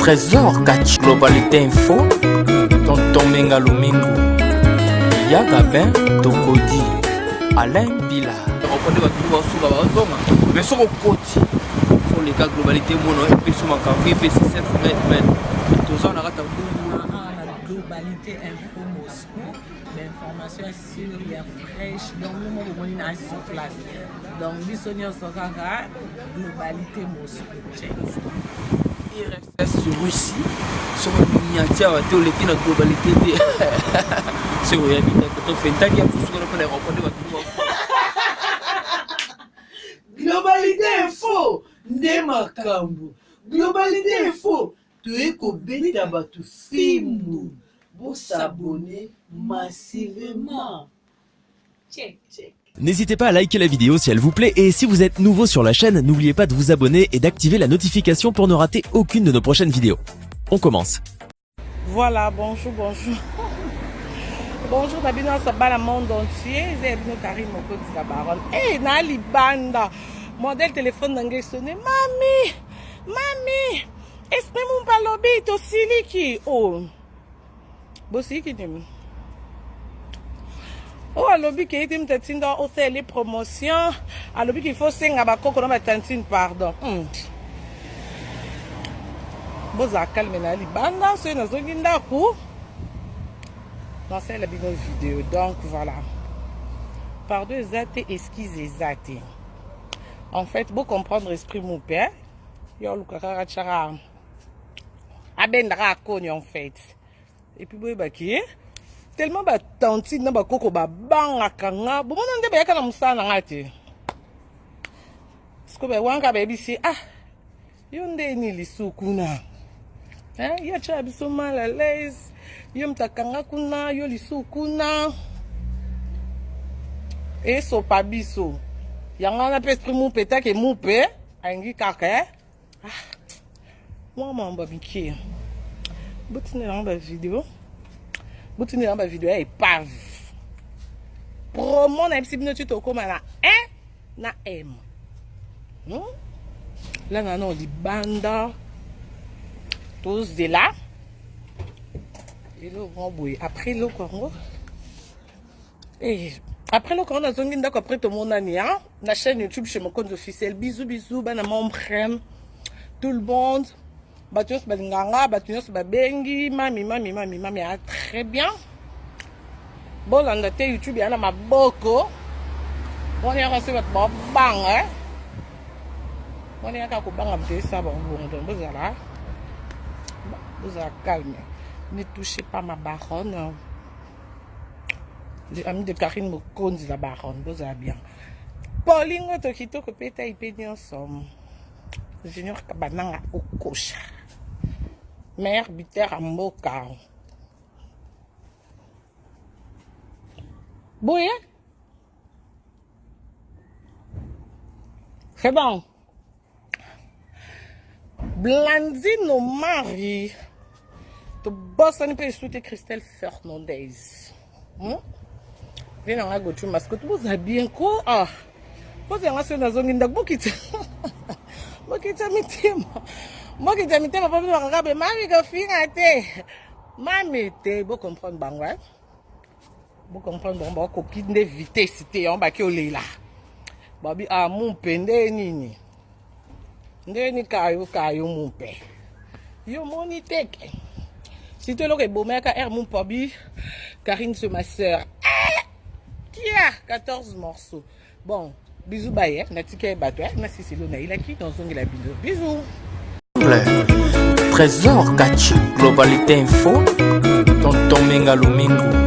Trésor Kachi, Globalité Info, Tonton Menga Lumingu, Ya Gabin Tokodi, Alain Bila. Okonde bato basuka bazonga mais soki okoti oleka globalité mono epesi makambo epesi self made man toza na kati ya ah, ah, globalité info moscou l'information sur ya fraîche donc nous moko bomoni na sur place donc biso nyonso kaka globalité moscou irss russie soki onyati awa te oleki na globalité te soki oyabi te tofentaki ya kosukana mpo na aéroport nde bato globalité info nde makambo globalité info toye kobeta bato fimbu bosabone massivement check check N'hésitez pas à liker la vidéo si elle vous plaît et si vous êtes nouveau sur la chaîne, n'oubliez pas de vous abonner et d'activer la notification pour ne rater aucune de nos prochaines vidéos. On commence. Voilà, bonjour, bonjour. Bonjour na bino nyonso bana monde entier eza ya bino Karine Mokonzi la baronne. Eh, na libanda. Modèle téléphone na ngai sonne. Mami, mami, esprit mumpa lobi tosiliki. Oh. Bosiliki nini? oyo alobi ke ete moto atinda osala promotion alobi qu'il faut senga bakoko na batantine pardon mm. bozala calme na libanda soki nazongi ndako nasalela bino video donc voilà pardon eza te excuse eza te en fait bocomprendre esprit mope yo oluka kaka tyaka abendaka akoni en fait et puis boyebaki ye tellement batantine na bakoko babangaka nga bomona nde bayaka na mosala na nga te sikoyo bawanka bayebisi ah yo nde ni lisu kuna yo atyaka biso mal à l'aise yo moto akanga kuna yo lisu kuna esopa biso yango wana mpe esprit mupe take mupe alingi kaka eh? ah, mwa mambo ya mike botindela yango bavideo botindela yango bavideo ya epave promo nayebisi bino ti tokóma na 1 na m hmm? langa nao libanda tozela eloko yango boye après eloko yango Eh, après eloko yango nazongi ndako après tomonani hein? na chaîne youtube chez mokonzi officiel bisous bisous bana membre tout le monde bato nyonso balingaka nga bato nyonso babengi mami mami mami mami ah, très bien bolanda te youtube ya na maboko wana yaka se bato babanga eh? wana yaka kobanga moto esa bango bongo donc bozala bozala calme ne touchez pas ma baronne ami de Karine Mokonzi la baronne bozala bien bolingo to kitoko mpe tai mpe nyonso junior kabananga okosha meilleur buteur ya mboka boye c'est bon Blandine Omari tobosani mpe lisusu te Christelle Fernandez hmm? vie na ngai Gauthier Mascotte boza bien ko ah boza yanga soki nazongi ndako bokita bokita mitema bokita mitema mpo bino bakaka be mami kofinga te mami te bocomprendre bango eh? bocomprendre bango bakoki nde vitesse te yango baki olela babi ah mumpe nde nini nde ni kayo kayo mumpe yo moni teke surtout eloko ebomaka r mumpe abi karine c'est ma sœur eh! kia 14 morceaux bon bisous baye eh. natika ye bato eh. nasisilo nayelaki nazongela bino bisous Trésor Kachi, Globalité Info, Tonton Menga Lumingu.